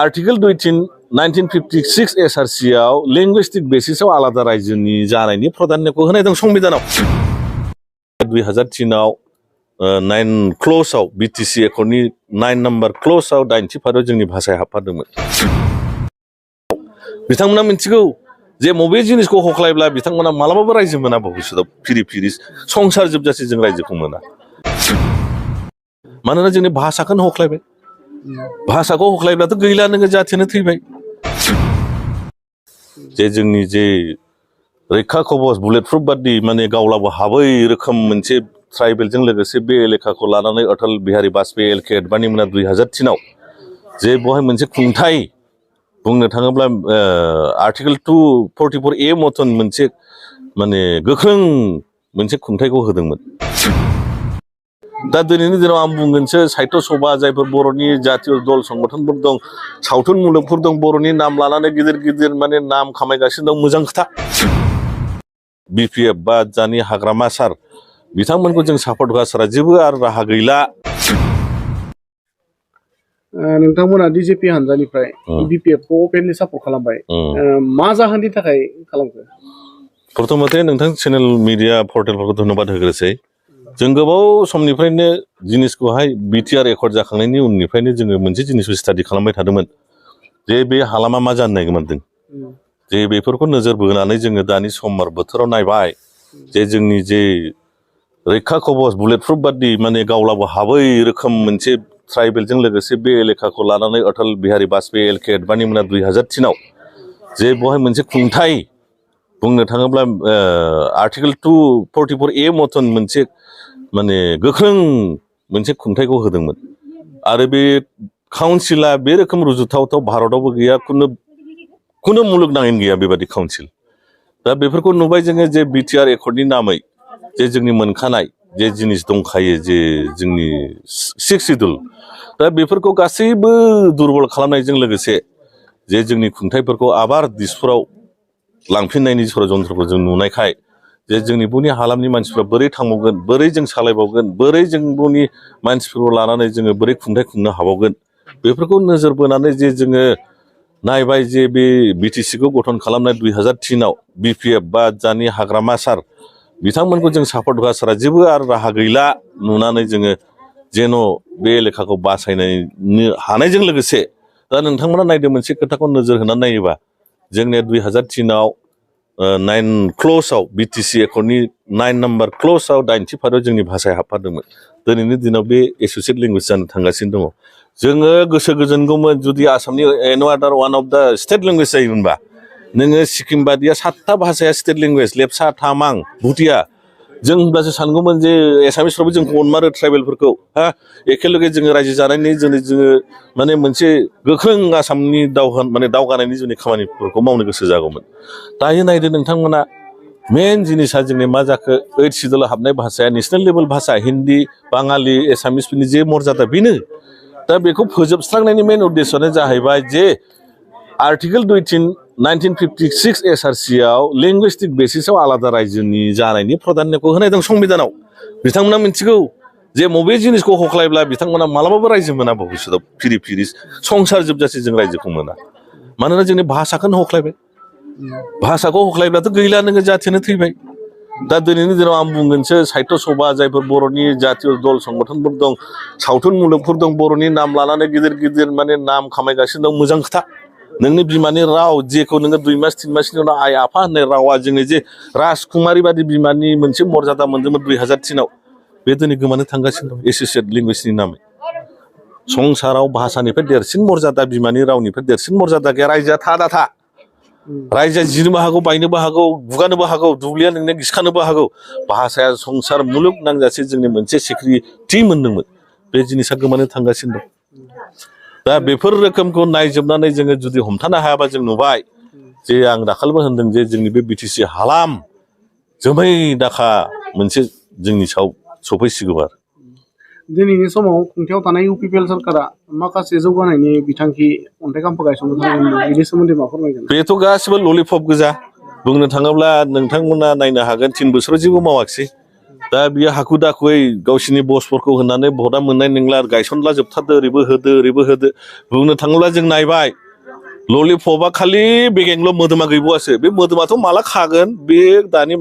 article 1956 SRC आव linguistic बेसिसआव आलादा रायजोनि जानायनि प्राधान्यखौ होनाय दं संबिधानाव 2003 आव 9 क्ल'जआव बिटिसि एकर्डनि 9 नम्बर क्ल'जआव 8थि फारियाव जोंनि भाषाया हाबफादोंमोन बिथांमोना मिथिगौ जे मबे जिनिसखौ हख्लायब्ला बिथांमोना मालाबाबो रायजो मोना भबिष्यतआव फिरि फिरि संसार जोबजासे जों रायजोखौ मोना मानोना जोंनि भाषाखौनो हख्लायबाय भाषाखौ हख्लायब्लाथ' गैला नोङो जाथियानो थैबाय जे जोंनि जे रैखा कवच बुलेट प्रुफ बादि माने गावलाबो हाबै रोखोम मोनसे ट्राइबेलजों लोगोसे बे एलेखाखौ लानानै अटल बिहारी वाजपेयी एलके एडबाणीमोना 2003 आव जे बहाय मोनसे खुंथाय बुंनो थाङोब्ला आर्टिकल 244A मतन मोनसे माने गोख्रों मोनसे खुंथायखौ होदोंमोन दा दिनैनि दिनाव आं बुंगोनसो साहित्य सभा जायफोर बर'नि जातीय दल संगठनफोर दं सावथुन मुलुगफोर दं बर'नि नाम लानानै गिदिर गिदिर माने नाम खामायगासिनो दं मोजां खोथा BPF बा जानि हाग्रामा सार बिथांमोनखौ जों सापर्ट होगासिनो जेबो आरो राहा गैला नोंथांमोना DJP हानजानिफ्राय BPF खौ अपेनलि सापर्ट खालामबाय मा जाहोननि थाखाय खालामखो प्रथमते नोंथां चेनेल मिडिया पर्टेलफोरखौ धन्यबाद होग्रोसै जों गोबाव समनिफ्रायनो जिनिसखौहाय बिटिआर एकर्ड जाखांनायनि उननिफ्रायनो जोङो मोनसे जिनिसखौ स्टाडि खालामबाय थादोंमोन जे बे हालामा मा जानो नागिरदों जे बेफोरखौ नोजोर बोनानै जोङो दानि सम आरो बोथोराव नायबाय जे जोंनि जे रैखा कवच बुलेट प्रुफ बादि माने गावलाबो हाबै रोखोम मोनसे ट्राइबेलजों लोगोसे बे एलेखाखौ लानानै अटल बिहारी वाजपेयी एलके एडबाणीमोना 2003 आव जे बहाय मोनसे खुंथाय बुंनो थाङोब्ला आर्टिकल 244A मतन मोनसे माने गोख्रों मोनसे खुंथायखौ होदोंमोन आरो बे काउन्सिला बे रोखोम रुजुथावथाव भारतआवबो गैया खुनु मुलुगनाङैनो गैया बेबादि काउन्सिल दा बेफोरखौ नुबाय जोङो जे बिटिआर एकर्डनि नामै जे जोंनि मोनखानाय जे जिनिस दंखायो जे जोंनि 6 शिड्युल दा बेफोरखौ गासैबो दुरबल खालामनायजों लोगोसे जे जोंनि खुंथायफोरखौ आबार दिसपुराव लांफिननायनि षड़यन्त्रखौ जों नुनायखाय जे जोंनि बुनि हालामनि मानसिफ्रा बोरै थांबावगोन बोरै जों सालायबावगोन बोरै जों बुनि मानसिफोरखौ लानानै जोङो बोरै खुंथाय खुंनो हाबावगोन बेफोरखौ नोजोर बोनानै जे जोङो नायबाय जे बे बिटिसिखौ गठन खालामनाय 2003 आव BPF बा जानि हाग्रामा सार बिथांमोनखौ जों सापर्ट होगासिनो जेबो आरो राहा गैला नुनानै जोङो जेन' बे एलेखाखौ बासायनो हानायजों लोगोसे दा नोंथांमोना नायदो मोनसे खोथाखौ नोजोर होनानै नायोबा जोंनिया 2003 आव 9 क्ल'जआव बिटिसि एकर्डनि 9 नम्बर क्ल'जआव 8थि फारियाव जोंनि भाषाया हाबफादोंमोन दिनैनि दिनाव बे एस'सियेट लेंगुवेज जानो थांगासिनो दङ जोङो गोसो गोजोनगौमोन जुदि आसामनि एनो आदार वान अफ द स्टेट लेंगुवेज जायोमोनबा नोङो सिक्किम बादिया 7था भाषाया स्टेट लेंगुवेज लेपचा तामां भुटिया जों होनब्लासो सानगौमोन जे एसामिसफ्राबो जोंखौ अनमारो ट्राइबेलफोरखौ एखेलगे जोङो रायजो जानायनि जोङो माने मोनसे गोख्रों आसामनि दावगानायनि जोंनि खामानिफोरखौ मावनो गोसो जागौमोन दायो नायदो नोंथांमोना मेन जिनिसा जोंनि मा जाखो 8 शिड्युलाव हाबनाय भाषाया नेशनेल लेभेल भाषा हिन्दी बाङालि एसामिसफोरनि जे मर्यादा बेनो दा बेखौ फोजोबस्रांनायनि मेन उद्देश्यआनो जाहैबाय जे आर्टिकल 1956 एसआरसी आव लिंगुइस्टिक बेसिसआव आलादा रायजोनि जानायनि प्राधान्यखौ होनाय दं संबिधानाव बिथांमोना मिथिगौ जे मबे जिनिसखौ हख्लायब्ला बिथांमोना मालाबाबो रायजो मोना भबिष्यतआव फिरि फिरि संसार जोबजासे जों रायजोखौ मोना मानोना जोंनि भाषाखौनो हख्लायबाय भाषाखौ हख्लायब्लाथ' गैला नोङो जाथियानो थैबाय दा दिनैनि दिनाव आं बुंगोनसो साहित्य सभा जायफोर बर'नि जातीय दल संगठनफोर दं सावथुन मुलुगफोर दं बर'नि नाम लानानै गिदिर गिदिर माने नाम खामायगासिनो दं मोजां खोथा नोंनि बिमानि राव जेखौ नोङो 2 मास 3 मासनि उनाव आइ आफा होननाय रावा जोंनि जे राजकुमारि बादि बिमानि मोनसे मर्यादा मोनदोंमोन 2003 आव बे दिनै गोमानो थांगासिनो दं एसोसिएट लेंगुवेजनि नामै संसाराव भाषानिफ्राय देरसिन मर्यादा बिमानि रावनिफ्राय देरसिन मर्यादा गैया रायजोआ था रायजोआ जिनोबो हागौ बायनोबो हागौ गुगानोबो हागौ दुब्लिया नोंनो गिसखानोबो हागौ भाषाया संसार मुलुग नांजासे जोंनि मोनसे सिक्रिटि मोनदोंमोन बे जिनिसा गोमानो थांगासिनो दं दा बेफोर रोखोमखौ नायजोबनानै जोङो जुदि हमथानो हायाबा जों नुबाय जे आं दाखालिबो होनदों जे जोंनि बे बिटिसि हालाम जोमै दाखा मोनसे जोंनि सायाव सफैसिगौ आरो दिनैनि समाव खुंथायाव थानाय इउपिपिएल सरकारा माखासे जौगानायनि बिथांखि अन्थाइ खाम्फा गायसननो थाखाय बेनि सोमोन्दै मा फोरमायगोन बेथ' गासिबो ललिपप गोजा बुंनो थाङोब्ला नोंथांमोना नायनो हागोन 3 बोसोराव जेबो मावाखिसै दा बियो हाखु दाखुयै गावसिनि बसफोरखौ होनानै भटआ मोननाय नंला गायसनला जोबथारदो ओरैबो होदो बुंनो थाङोब्ला जों नायबाय ललिपपआ खालि बेगेंल' मोदोमा गैबावासो बे मोदोमाथ' माला खागोन बे दानि